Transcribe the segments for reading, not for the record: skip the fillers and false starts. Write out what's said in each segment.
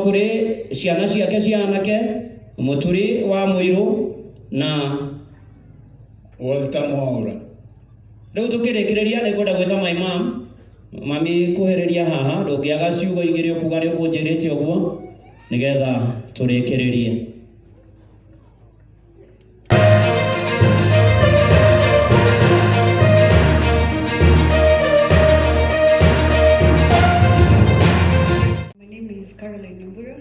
Kũrĩ ciana ciake cia anake, Mũturi wa Mũirũ na Walter Mwaura. Rĩu tũkĩrĩkĩrĩria nĩ kwenda gwĩta my mom, mami, kuhĩrĩria haha, ndũngĩaga ciugo igĩrĩ ũkuga nĩ ũkũnjĩrĩte ũguo nĩgetha tũrĩkĩrĩrie. My name is Caroline Nyambura.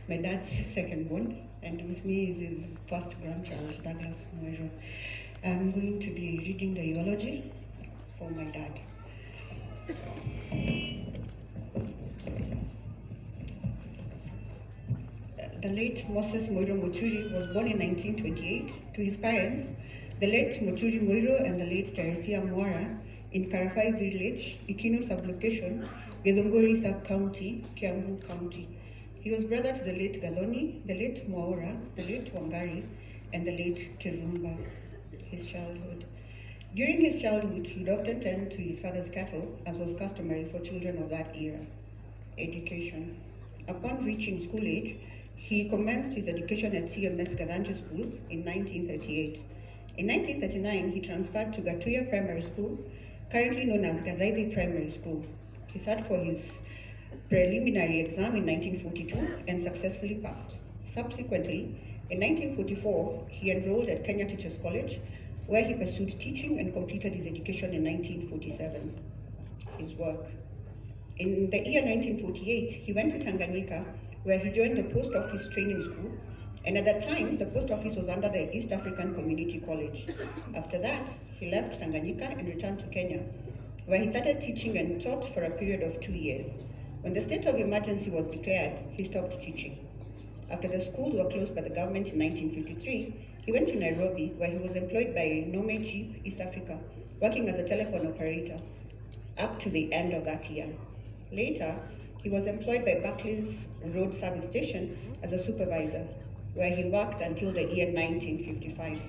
My dad's second born, and with me is his first grandchild, Douglas Mweru. I'm going to be reading the eulogy for my dad. The late Moses Muiru Muturi was born in 1928 to his parents, the late Muturi Muiru and the late Teresia Mwara, in Karafai village, Ikinu sublocation, Githunguri sub-county, Kiambu County. He was brother to the late Galoni, the late Mwaura, the late Wangari, and the late Kirumba. His childhood. During his childhood, he would often tend to his father's cattle, as was customary for children of that era. Education. Upon reaching school age, he commenced his education at CMS Gathanje School in 1938. In 1939, he transferred to Gatuya Primary School, currently known as Gathaithi Primary School. He sat for his preliminary exam in 1942 and successfully passed. Subsequently, in 1944, he enrolled at Kenya Teachers College, where he pursued teaching and completed his education in 1947. His work. In the year 1948, he went to Tanganyika, where he joined the Post Office Training School, and at that time, the Post Office was under the East African Community College. After that, he left Tanganyika and returned to Kenya, where he started teaching and taught for a period of 2 years. When the state of emergency was declared, he stopped teaching. After the schools were closed by the government in 1953, he went to Nairobi, where he was employed by Nome Jeep East Africa, working as a telephone operator up to the end of that year. Later, he was employed by Barclays Road Service Station as a supervisor, where he worked until the year 1955.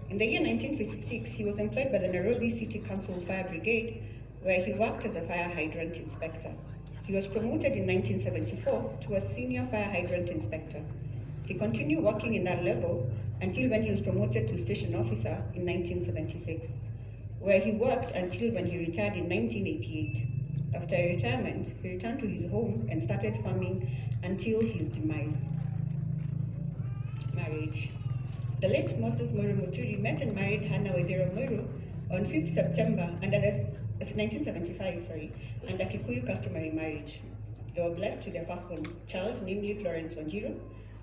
In the year 1956, he was employed by the Nairobi City Council Fire Brigade, where he worked as a fire hydrant inspector. He was promoted in 1974 to a senior fire hydrant inspector. He continued working in that level until when he was promoted to station officer in 1976, where he worked until when he retired in 1988. After retirement, he returned to his home and started farming until his demise. Marriage. The late Moses Muiru Muturi met and married Hannah Waithera Muiru on 5th September under the 1975, sorry, under Kikuyu customary marriage. They were blessed with their firstborn child, namely Florence Wanjiru.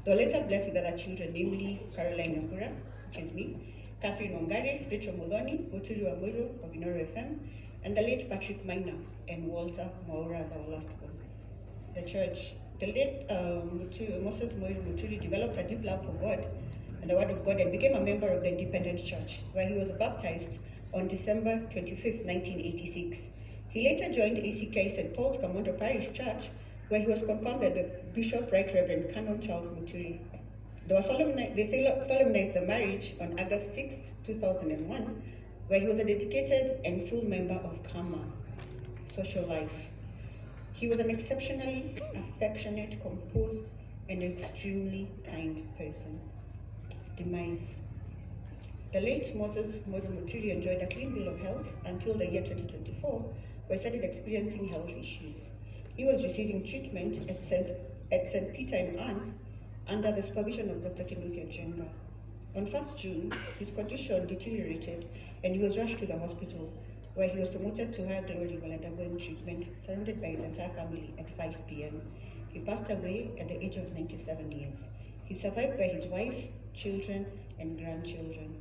They were later blessed with other children, namely Caroline Nyambura, which is me, Catherine Wangari, Rachel Muthoni, Muturi wa Muiru of Inoro FM, and the late Patrick Maina and Walter Mwaura as our last born. The church. The late Moses Muiru Muturi developed a deep love for God and the Word of God and became a member of the Independent Church, where he was baptized on December 25th, 1986. He later joined ACK St. Paul's Kamondo Parish Church, where he was confirmed by the Bishop Right Reverend Canon Charles Muturi. They solemnized the marriage on August 6, 2001, where he was a dedicated and full member of Kama. Social life. He was an exceptionally affectionate, composed, and extremely kind person. His demise. The late Moses Muiru Muturi enjoyed a clean bill of health until the year 2024, where he started experiencing health issues. He was receiving treatment at St. Peter and Anne under the supervision of Dr. Kinuthia Njenga. On 1st June, his condition deteriorated and he was rushed to the hospital, where he was promoted to higher glory while undergoing treatment, surrounded by his entire family at 5 p.m. He passed away at the age of 97 years. He survived by his wife, children, and grandchildren.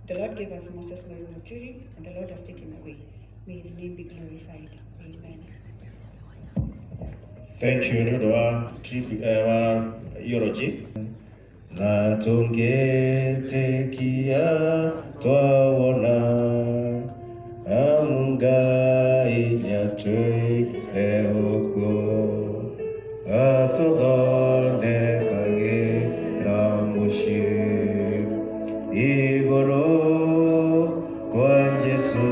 The Lord gave us Moses Muiru Muturi, and the Lord has taken away. May his name be glorified. Amen. Thank you, nĩ ũndũ wa wa eulogy. Na tũngĩtĩkia twawona amu Ngai nĩatwĩre ũguo atũthondekagĩra mũciĩ igũrũ kwa Jesũ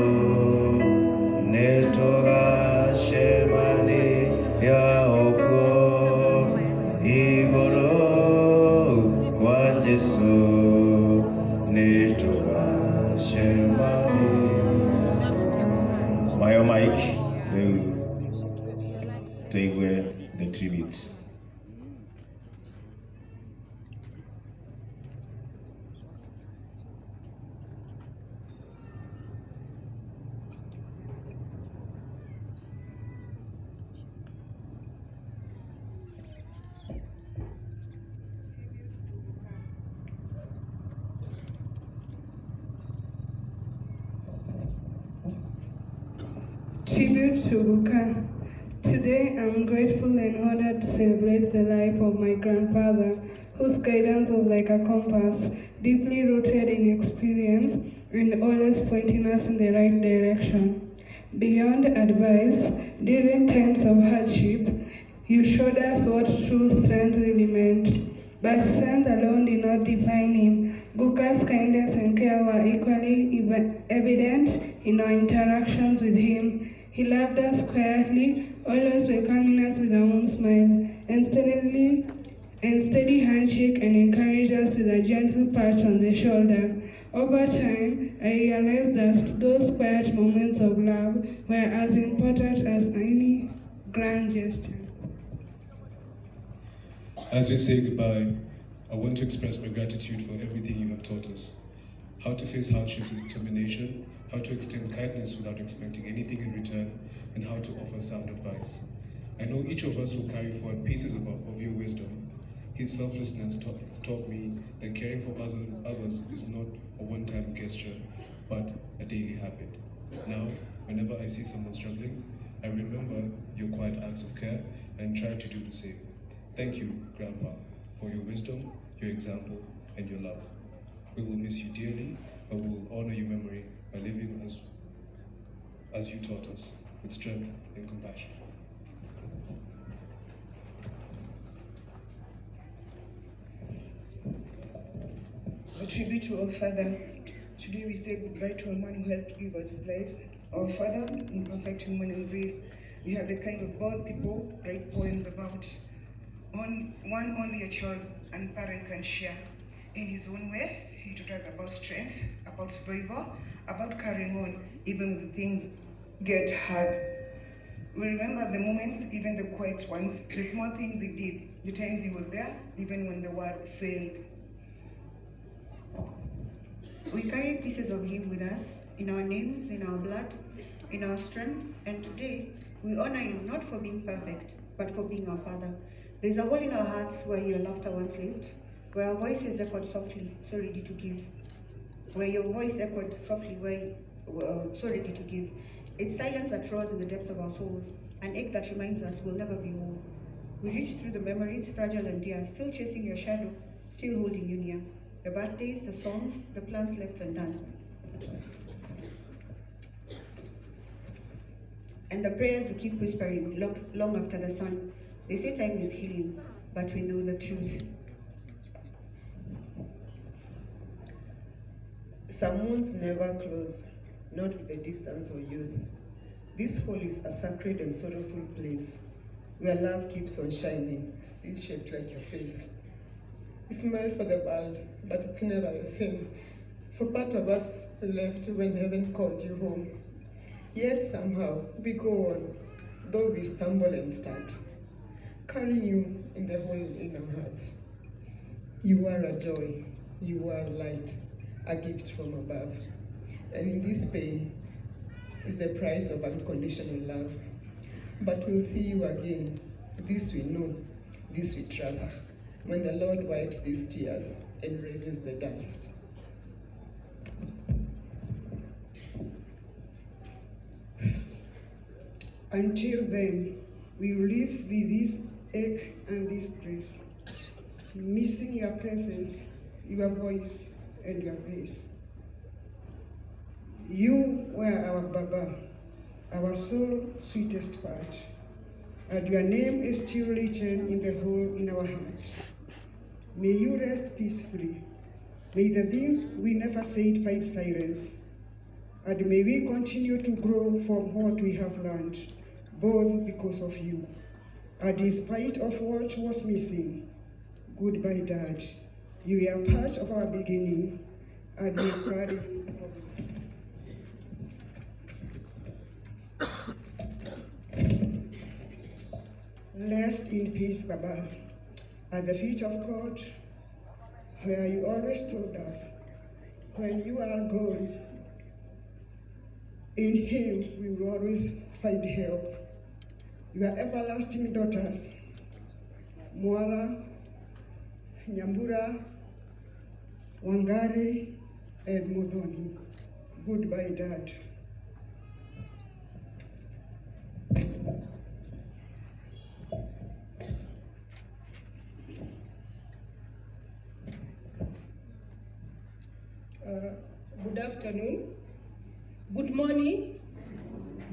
nĩtũgacemania Tũigue the tributes. Tribute to Guka. Today, I'm grateful and honored to celebrate the life of my grandfather, whose guidance was like a compass, deeply rooted in experience and always pointing us in the right direction. Beyond advice, during times of hardship, you showed us what true strength really meant. But strength alone did not define him. Guka's kindness and care were equally evident in our interactions with him. He loved us quietly, always welcoming us with a warm smile and steady handshake, and encouraged us with a gentle pat on the shoulder. Over time, I realized that those quiet moments of love were as important as any grand gesture. As we say goodbye, I want to express my gratitude for everything you have taught us. How to face hardships with determination, how to extend kindness without expecting anything in return, and how to offer sound advice. I know each of us will carry forward pieces of your wisdom. His selflessness taught me that caring for others is not a one-time gesture, but a daily habit. Now, whenever I see someone struggling, I remember your quiet acts of care and try to do the same. Thank you, Grandpa, for your wisdom, your example, and your love. We will miss you dearly, but we will honor your memory by living as you taught us, with strength and compassion. A tribute to our father. Today we say goodbye to a man who helped give us life. Our father, imperfect, human and real. We have the kind of bold people write poems about. One only a child and parent can share. In his own way, he taught us about strength, about survival, about carrying on, even when things get hard. We remember the moments, even the quiet ones, the small things he did, the times he was there, even when the world failed. We carry pieces of him with us, in our names, in our blood, in our strength, and today we honor him not for being perfect, but for being our father. There's a hole in our hearts where your laughter once lived, where our voices echoed softly, so ready to give. Where your voice echoed softly, where so ready to give. It's silence that roars in the depths of our souls, an ache that reminds us we'll never be whole. We reach through the memories, fragile and dear, still chasing your shadow, still holding you near. The birthdays, the songs, the plans left undone. And the prayers we keep whispering long after the sun. They say time is healing, but we know the truth. Some wounds never close, not with the distance or youth. This hole is a sacred and sorrowful place where love keeps on shining, still shaped like your face. We smile for the world, but it's never the same. For part of us left when heaven called you home. Yet somehow we go on, though we stumble and start, carrying you in the hole in our hearts. You are a joy, you are light, a gift from above. And in this pain is the price of unconditional love. But we'll see you again. This we know, this we trust, when the Lord wipes these tears and raises the dust. Until then, we will live with this ache and this grace, missing your presence, your voice, and your face. You were our Baba, our soul's sweetest part, and your name is still written in the hole in our heart. May you rest peacefully. May the things we never said fight silence, and may we continue to grow from what we have learned, both because of you, and in spite of what was missing. Goodbye, Dad. You are part of our beginning, and we carry you always. Rest in peace, Baba, at the feet of God, where you always told us, when you are gone, in him we will always find help. Your everlasting daughters, Mwara, Nyambura, Wangari, and Muthoni. Goodbye, Dad. Good afternoon. Good morning.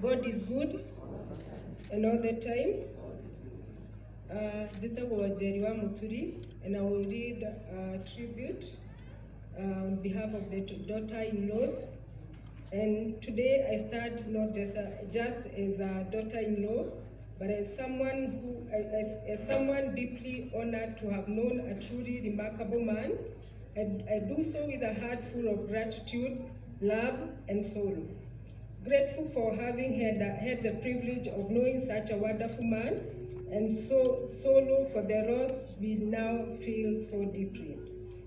God is good and all the time. Njĩtagwo Wanjeri wa Muturi, and I will read a tribute on behalf of the daughter-in-laws. And today I stand not just as a daughter-in-law, but as someone who, as someone deeply honored to have known a truly remarkable man. And I do so with a heart full of gratitude, love, and sorrow. Grateful for having had the privilege of knowing such a wonderful man, and so sorrow for the loss we now feel so deeply.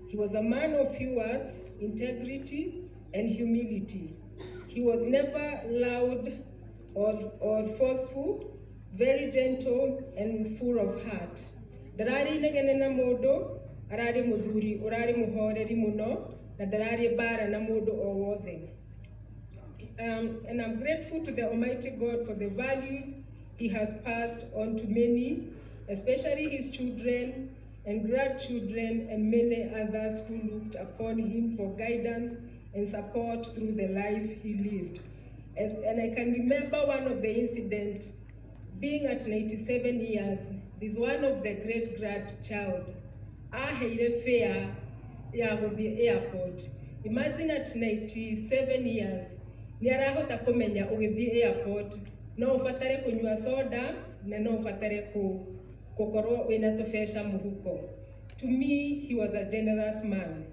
He was a man of few words, integrity, and humility. He was never loud or forceful, very gentle and full of heart. Ndararĩ inegene na mũndũ, ararĩ mũthuri ũrarĩ mũhoreri mũno, na ndararĩ mbara na mũndũ o wothe. And I'm grateful to the Almighty God for the values he has passed on to many, especially his children and grandchildren and many others who looked upon him for guidance and support through the life he lived. And I can remember one of the incidents, being at 97 years, this one of the great-grandchild, aheire fare ya gũthiĩ airport. Imagine at 97 years, nĩ arahota kũmenya ũgĩthiĩ airport, no ũbatare kũnyua soda na no ũbatare gũkorwo wĩna tũbeca mũhuko. To me, he was a generous man.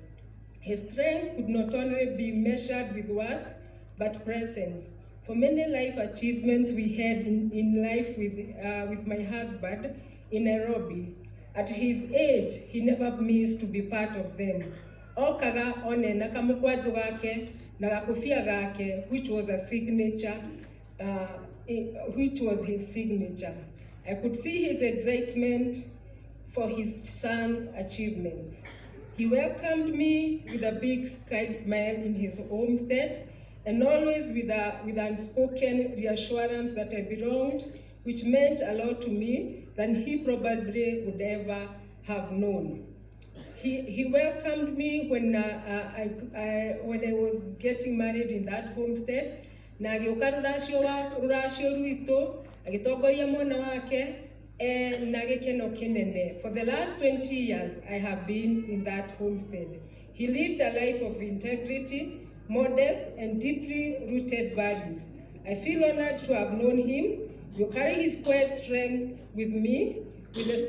His strength could not only be measured with words, but presence. For many life achievements we had in life with my husband in Nairobi, at his age, he never missed to be part of them. Okaga one na kamũkwanjũ gake na gakũbia gake, which was a signature, which was his signature. I could see his excitement for his son's achievements. He welcomed me with a big kind smile in his homestead, and always with unspoken reassurance that I belonged, which meant a lot to me than he probably would ever have known. He welcomed me when I was getting married in that homestead. Na agĩũka rũracio rwitũ, agĩtongoria mwana wake, na gĩkeno kĩnene. For the last 20 years, I have been in that homestead. He lived a life of integrity, modest, and deeply rooted values. I feel honored to have known him. You carry his quiet strength with me, with the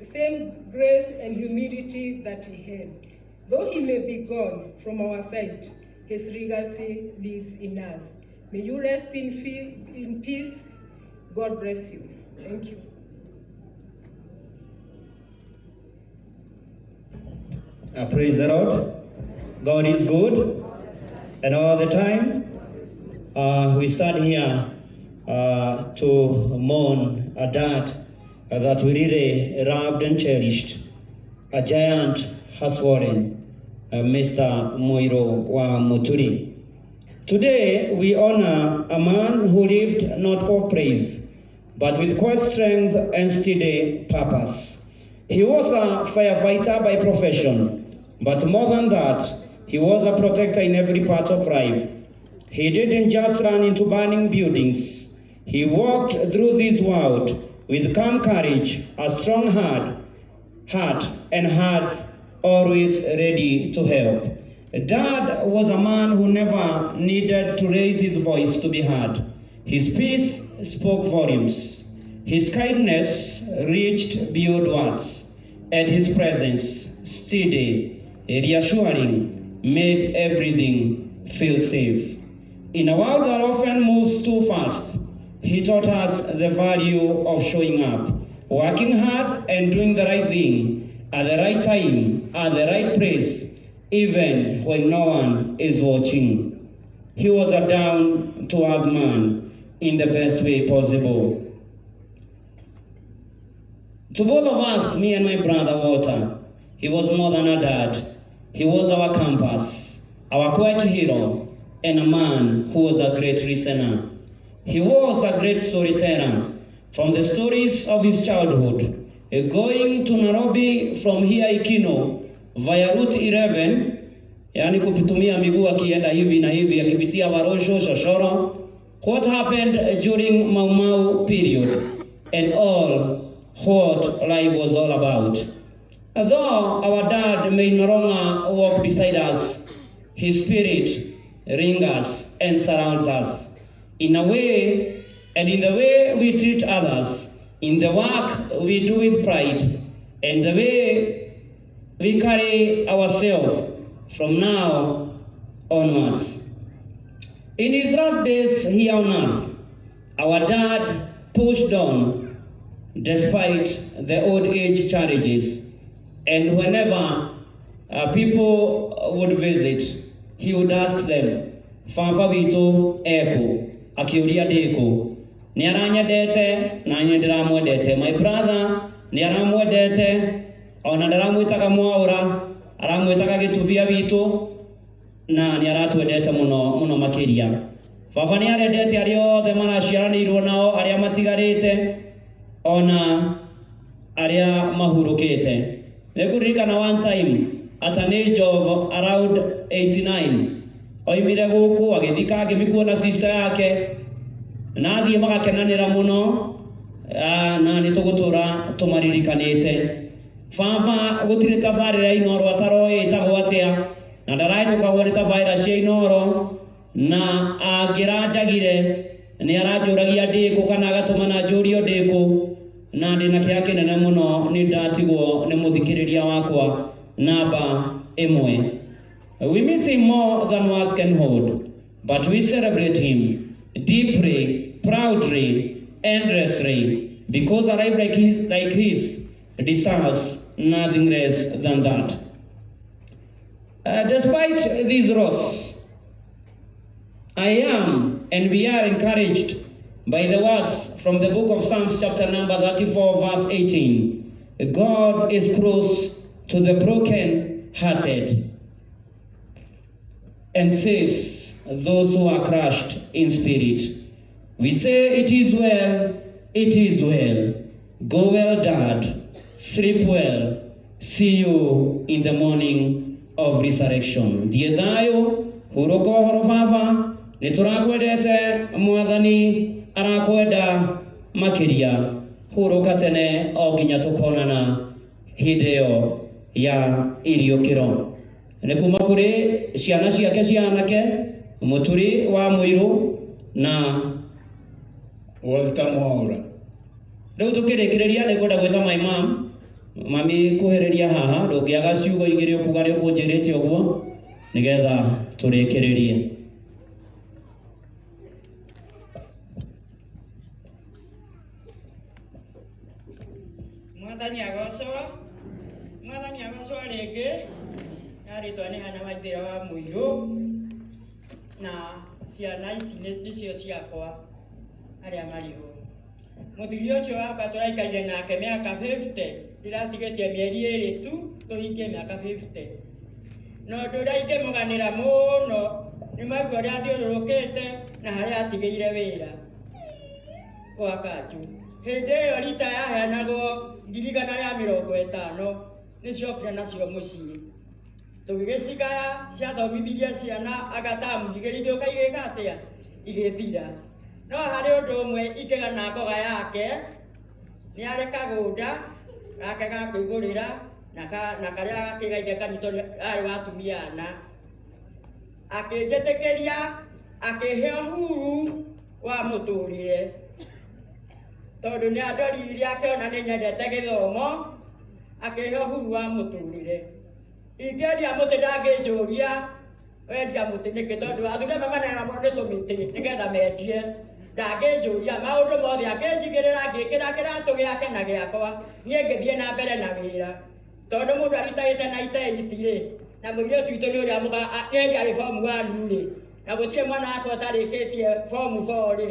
same grace and humility that he had. Though he may be gone from our sight, his legacy lives in us. May you rest in peace. God bless you. Thank you. Praise the Lord. God is good, and all the time. We stand here to mourn a dad that we really loved and cherished. A giant has fallen, Mr. Muiru wa Muturi. Today, we honor a man who lived not for praise, but with quiet strength and steady purpose. He was a firefighter by profession, but more than that, he was a protector in every part of life. He didn't just run into burning buildings. He walked through this world with calm courage, a strong heart, and hearts always ready to help. Dad was a man who never needed to raise his voice to be heard. His peace spoke volumes. His kindness reached beyond words, and his presence, steady, reassuring, made everything feel safe. In a world that often moves too fast, he taught us the value of showing up, Working hard and doing the right thing at the right time, at the right place, even when no one is watching. He was a down-to-earth man in the best way possible. To both of us, me and my brother Walter, he was more than a dad. He was our compass, our quiet hero, and a man who was a great listener. He was a great storyteller. From the stories of his childhood, going to Nairobi from here Ikino via Route 11, yani kupitumia miguu akienda hivi na hivi akipitia Warosho, Shoshoro, what happened during Mau Mau period, and all what life was all about. Though our dad may no longer walk beside us, his spirit lingers and surrounds us. In a way, and in the way we treat others, in the work we do with pride, and the way we carry ourselves from now onwards. In his last days here on earth, our dad pushed on despite the old age challenges, and whenever people would visit, he would ask them, "Baba witũ ekũ?" Akiuria ndĩkũ. Nĩ aranyendete na niĩ ndĩramwendete. My brother nĩ aramwendete, ona ndaramwĩtaga Mwaũra, aramwĩtaga gĩtubia witũ, na nĩ aratwendete mũno mũno makĩria. Baba nĩ arendete arĩa othe maraciaranĩirwo nao, arĩa matigarĩte, ona arĩa mahurũkĩte. Nĩngũririkana one time at an age of around 89 oimire gũkũ agĩthiĩ Kangemi kuona sister yake, na athiĩ magakenanĩra mũno, na nĩ tũgũtũra tũmaririkanĩte. Baba gũtirĩ tabarĩra ya Inooro ataroĩ ĩtagwo atĩa, na ndarahĩtũkagwo nĩ tabarĩra cia Inooro, na angĩranjagire nĩ aranjũragia ndĩkũ kana agatũmana njũrio ndĩkũ, na ndĩna kĩeha kĩnene mũno nĩ ndatigwo nĩ mũthikĩrĩria wakwa namba ĩmwe. We miss him more than words can hold, but we celebrate him deeply, proudly, endlessly, because a life like his deserves nothing less than that. Despite this loss, I am and we are encouraged by the words from the book of Psalms, chapter number 34, verse 18. God is close to the broken-hearted and saves those who are crushed in spirit. We say, "It is well, it is well. Go well, Dad. Sleep well. See you in the morning of resurrection." Thiĩ thayũ, hurũka ũhoro baba, nĩ tũrakwendete, Mwathani arakwenda makĩria. Hurũka tene o nginya tũkonana hĩndĩ ĩyo ya iriũkĩro. Nĩ kuma kũrĩ ciana ciake cia anake, Mũturi wa Mũirũ na Walter Mwaura. Rĩu tũkĩrĩkĩrĩria nĩ ngwenda gwĩta my mom. Mami, kuhĩrĩria haha, ndũngĩaga ciugo igĩrĩ ũkuga nĩ ũkũnjĩrĩte ũguo nĩgetha tũrĩkĩrĩrie. Mwathani agocwo, Mwathani agocwo rĩngĩ. Na rĩtwa nĩ Hana Waithĩra wa Mũirũ, na ciana ici nĩcio ciakwa arĩa marĩ ho. Mũthuri ũcio wakwa tũraikarire nake mĩaka 50, ndĩratigĩtie mĩeri 2 tu tũhingie mĩaka 50. Na ũndũ ũrĩa ingĩmũganĩra mũno nĩ maigua ũrĩa athiũrũrũkĩte na harĩa atigĩire wĩra gwa Kanjũ. Hĩndĩ ĩyo rita yaheanagwo 150,000, nĩciokire nacio mũciĩ. Tũgĩgĩcigaya, ciathomithirie ciana anga tamu igĩrĩ igĩũka igĩka atĩa, igĩthira. No harĩ ũndũ ũmwe ingĩgana ngoga yake, nĩ arĩ kagũnda gake ga kwĩgũrĩra na karĩa gakĩgaire kanitha tondũ arĩ wa atumia ana. Akĩnjĩtĩkĩria, akĩhe ũhuru wa mũtũrĩre tondũ nĩ andorire akĩona nĩ nyendete gĩthomo, akĩhe ũhuru wa mũtũrĩre. Ingĩendia mũtĩ ndangĩnjũria wendia mũtĩ nĩkĩ, tondũ athuri amwe maneana mũno nĩ tũmĩtĩ nĩgetha mendie. Ndangĩnjũria maũndũ mothe akĩnjigĩrĩra ngĩkĩra kĩratũ gĩake na gĩakwa niĩ ngĩthiĩ na mbere na wĩra tondũ mũndũ aritahĩte na iteiti rĩ na mũirĩtu witũ nĩ ũrĩa hĩndĩ arĩ form 1 rĩ na gũtirĩ mwana wakwa ũtarĩkĩtie form 4 rĩ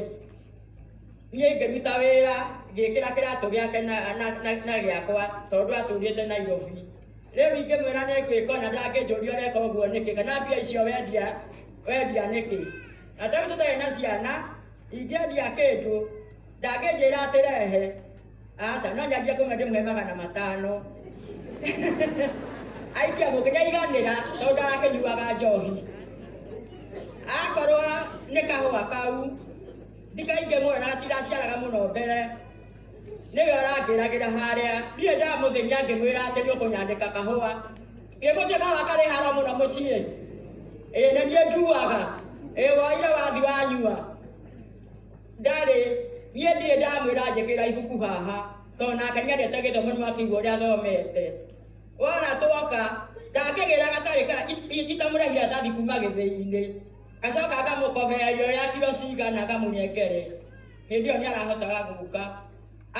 niĩ ngĩruta wĩra ngĩkĩra kĩratũ gĩake na gĩakwa tondũ atũrĩte Nairobi. Rĩu ingĩmwĩra nĩ ngwĩka ona ndangĩnjũria ũreka ũguo nĩkĩ kana mbia icio wendia nĩkĩ. Na tarĩu tũtarĩ na ciana ingĩendia kĩndũ ndangĩnjĩra atĩ rehe aca no nyambie kũmwe ndĩmũhe 500 aikia mũkĩnyaiganĩra tondũ ndarakĩnyuaga njohi. Akorwo nĩ kahũa kau ndikaingĩ mũno na gatiraciaraga mũno mbere nĩwe ũrangĩragĩra harĩa ndirĩ ndamũthĩnia ngĩmwĩra atĩ nĩ ũkũnyandĩka kahũa kĩmũtĩ kahũa karĩ haro mũno mũciĩ ĩĩ nĩ niĩ nduaga ĩĩ woire wathi wanyua ndarĩ niĩ ndirĩ ndamwĩra njĩkĩra ibuku haha tondũ nake nĩendete gĩthomo nĩwakĩigua ũrĩa athomete. Wona twoka ndangĩgĩra gatarĩ itamũrehire iratathi kuma gĩthĩi-inĩ gacoka ngamũkobereria ũrĩa kiro cigana ngamũnengere hĩndĩ ĩyo nĩarahotaga gũka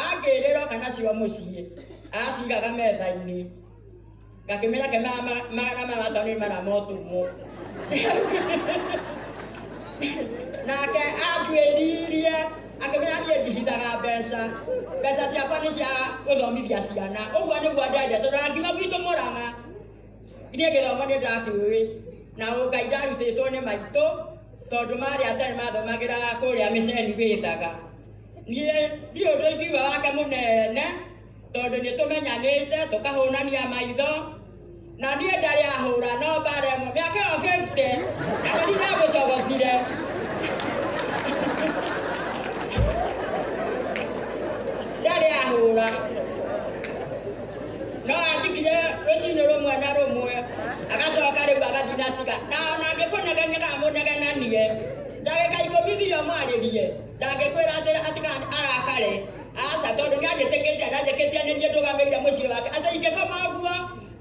angĩrĩra oka nacio mũciĩ acigaga metha-inĩ ngakĩmĩra ke 500 nĩ maramotũmwo nake anduĩririe akĩmenya niĩ ndihithaga mbeca mbeca ciakwa nĩ cia gũthomithia ciana ũguo nĩguo ndendete tondũ angiuma gwitũ Mũrang'a niĩ gĩthomo nĩ ndakĩũĩ na Ngai ndarutĩtwo nĩ maitũ tondũ marĩ atene mathomagĩra kũrĩa mĩceni wĩthaga niĩ ndiũ ũndũ ingiuga wake mũnene tondũ nĩ tũmenyanĩte tũkahũnania maitho na niĩ ndarĩ ahũra no mbara ĩmwe mĩaka ĩyo 50 na nĩ ndamũcogokire ndarĩ ahũra no atigire rũcinĩ rũmwe na rũmwe agacoka rĩu agathiĩ na tiga na ona angĩkũnegenia kamũnegenanie ndagĩka 10 thire ũmwarĩrie ndangĩkwĩra atĩ arakare aca tondũ nĩanjĩtĩkĩtie ndanjĩkĩtie nĩ niĩ ndũgamĩrĩire mũciĩ wake atĩ ingĩkoma ũguo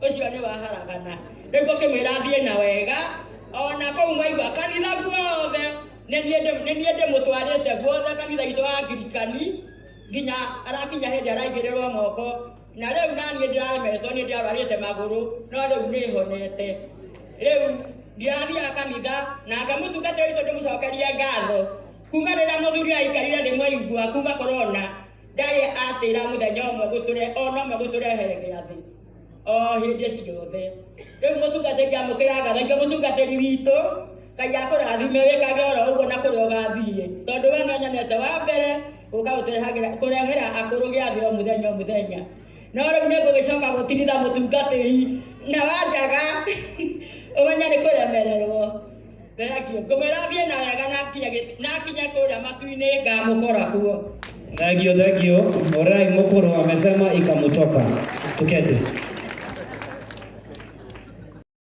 ũcio nĩ waharagana rĩu ngũkĩmwĩra athiĩ na wega ona kũu mwaigua kanitha guothe nĩ niĩ ndĩmũtwarĩte guothe kanitha witũ wa Angirikani nginya arakinya hĩndĩ araigĩrĩrwo moko na rĩu naniĩ ndĩraremetwo nĩ ndĩrarwarĩte magũrũ no rĩu nĩhonete rĩu ndirathiaga kanitha na ngamũtungatĩra witũ ndĩmũcokerie ngatho kuma rĩrĩa mũthuri aikarire thĩ mwaigua kuma korona ndarĩ atĩra mũthenya ũmwe gũtũre ona ũmwe gũtũrehere gĩathĩ o hĩndĩ ciothe rĩu mũtungatĩri amũkĩra ngatho icio mũtungatĩri witũ Ngai akũrathime wĩkage oro ũguo na kũrĩa ũgathiĩ tondũ we nĩonyonete wa mbere gũka kũrehera akũrũ gĩathĩ o mũthenya o mũthenya no rĩu nĩngũgĩcoka gũtiritha mũtungatĩri na wanjaga ũmenye nĩ kũremererwo thengio ngũmwĩra thiĩ na wega na akinya kũrĩa matu-inĩ ngamũkora kuo. Thank you, thank you. Orai Mukuru amesema ikamutoka. Tuketi.